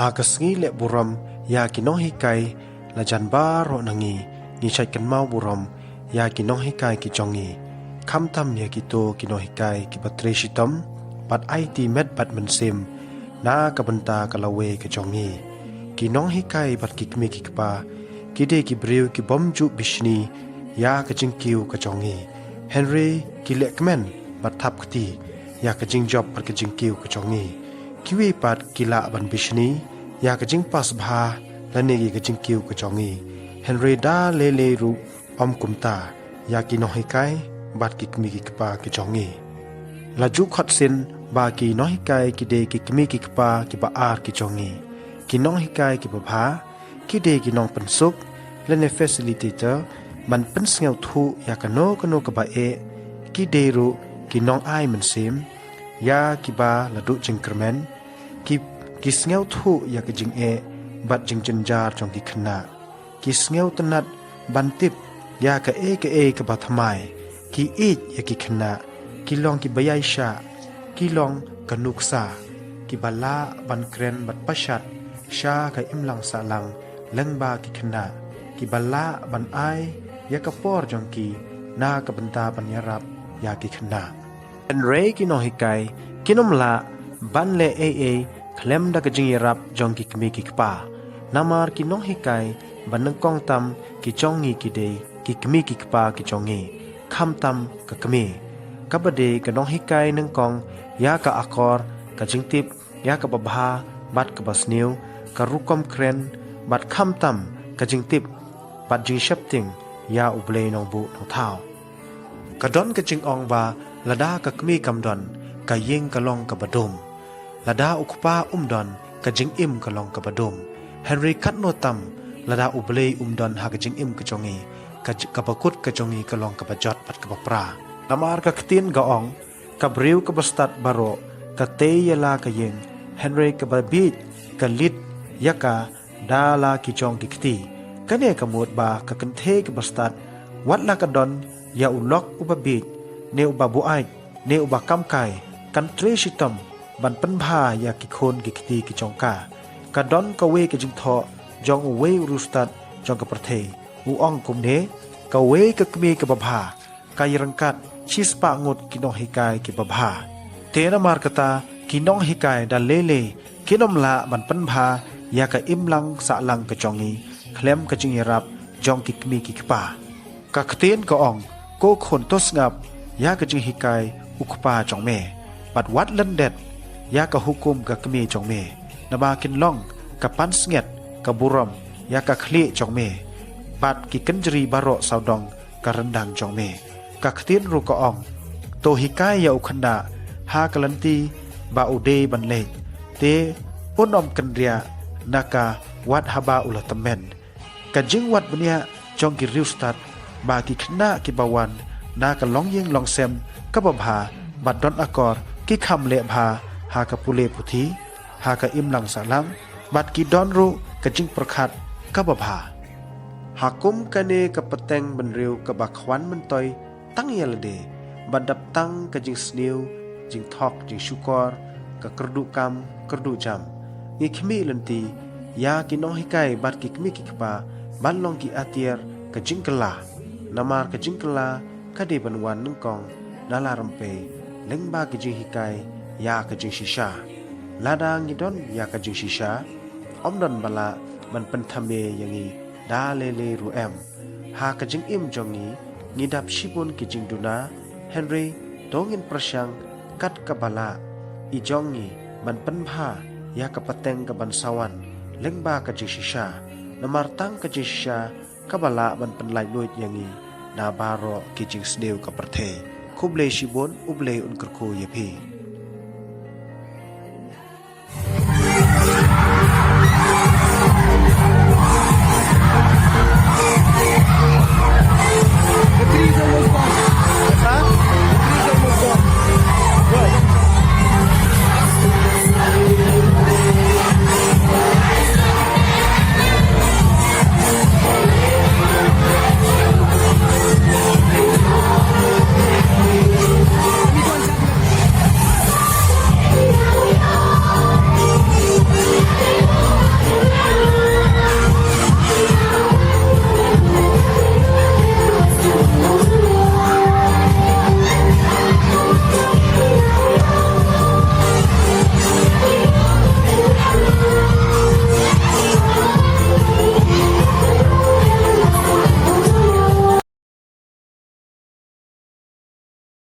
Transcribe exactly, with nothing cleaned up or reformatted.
Ha ka sngi leh burom ïa ki nonghikai, la jan baroh na ngi ngi shait kynmaw burom ïa ki nonghikai ki jong ngi, khamtam ïa kito ki nonghikai kiba trei shitom bad aiti met bad mynsiem na ka bynta ka lawei ka jong ngi. Ki nonghikai bad ki kmie ki kpa ki dei ki briew ki bym ju bishni ïa ka jingkiew ka jong ngi, hynrei ki leh kmen bad thap kti ïa ka jingjop bad ka jingkiew ka jong ngi. Kiwei pat ki lah ban bishni ïa ka jingpass bha lane ïa ka jingkiew ka jong ngi, hynrei da lei lei ruh ym kumta ïa ki nonghikai bad ki kmie ki kpa ki jong ngi. La ju khot sien ba ki nonghikai ki dei ki kmie ki kpa kiba ar ki jong ngi. Ki nonghikai kiba bha ki dei ki nongpynsuk lane facilitator ban pynsngewthuh ïa kano kano kaba eh. Ki dei ruh ki nongai mynsiem ïa kiba la duh jingkyrmen. Ki, ki sngewthuh ïa ka jingeh bad jingjynjar jong ki khynnah. Ki sngewtynnat ban tip ïa kaei kaei kaba thymmai. Ki ïeit ïa ki khynnah. Ki long kiba ïaishah. Ki long ka nuksa kiba lah ban kren bad pashat sha ka imlang sahlang lyngba ki khynnah, kiba lah ban ai ïa ka por jong ki na ka bynta ban ïarap ïa ki khynnah. Hynrei ki nonghikai kin ym lah ban leh ei ei khlem da ka jingïarap jong ki kmie ki kpa. Namar ki nonghikai ba nyngkong tam ki jong ngi ki dei ki kmie ki kpa ki jong ngi, khamtam ka kmie. Kaba dei ka nonghikai nyngkong ïa ka akor, ka jingtip ïa kaba bha bad kaba sniew, ka rukom kren bad khamtam ka jingtip bad jingsheptieng ïa U Blei Nongbuh Nongthaw. Ka don ka jingong ba lada ka kmie kam don, ka ïing ka long kaba dum. Lada u kpa um don, ka jingim ka long kaba dum. Hynrei katno tam lada U Blei um don ha ka jingim ka jong ngi, ka j-, kaba kut ka jong ngi ka long kaba jot bad kaba pra. Namar ka ktien ka ong, ka briew kaba stad baroh ka tei ïa la ka ïing, hynrei kaba bieit ka leit ïa ka da la ki jong ki kti. Kane ka mut ba ka kynthei kaba stad, wat la ka don ïa u lok uba bieit ne uba buaid ne uba kamkai, kan trei shitom ban pynbha ïa ki khun ki kti ki jong ka. Ka don kawei ka jingthoh jong uwei u riewstad jong ka pyrthei, u ong kumne: Kawei ka kmie kaba bha ka ïaryngkat shispah ngut ki nonghikai kiba bha. Te namar kata, ki nonghikai da lei lei kin ym lah ban pynbha ïa ka imlang sahlang ka jong ngi khlem ka jingïarap jong ki kmie ki kpa. Ka ktien ka ong: Ko khun, to sngap ïa ka jinghikai u kpa jong me, bad wat lyndet ïa ka hukum ka kmie jong me, naba kin long ka pansngiat ka burom ïa ka khlieh jong me bad ki kynjri baroh sawdong ka ryndang jong me. Ka ktien ruh ka ong: To hikai ïa u khynnah ha ka lynti ba u dei ban leit, te un ym kynriah na ka wat haba u la tymmen. Ka jingwad bniah jong ki riewstad ba ki khynnah kiba wan na ka longïing longsem kaba bha bad don akor ki kham leh bha ha ka pule puthi, ha ka imlang sahlang, bad ki don ruh ka jingpyrkhat kaba bha. Ha kum kane ka pateng bynriew kaba khwan myntoi tang ïa lade, bad dap tang ka jingsniew, jingthok, jingshukor, ka kyrduh kam, kyrduh jam, ngi khmih lynti ïa ki nonghikai bad ki kmie ki kpa ban long ki atiar ka jingkylla. Namar ka jingkylla ka dei ban wan nyngkong na la rympei lyngba ki jinghikai ïa ka jingshisha. Lada ngi don ïa ka jingshisha, ym don ba lah ban pynthame ïa ngi da lei lei ruh em. Ha ka jingim jong ngi, ngi dap shibun ki jingduna, hynrei to ngin pyrshang kat kaba lah i jong ngi ban pynbha ïa ka pateng ka ban sa wan lyngba ka jingshisha. Namar tang ka jingshisha kaba lah ban pynlaitluid ïa ngi na baroh ki jingsniew ka pyrthei. Khublei shibun, U Blei un kyrkhu ïa phi.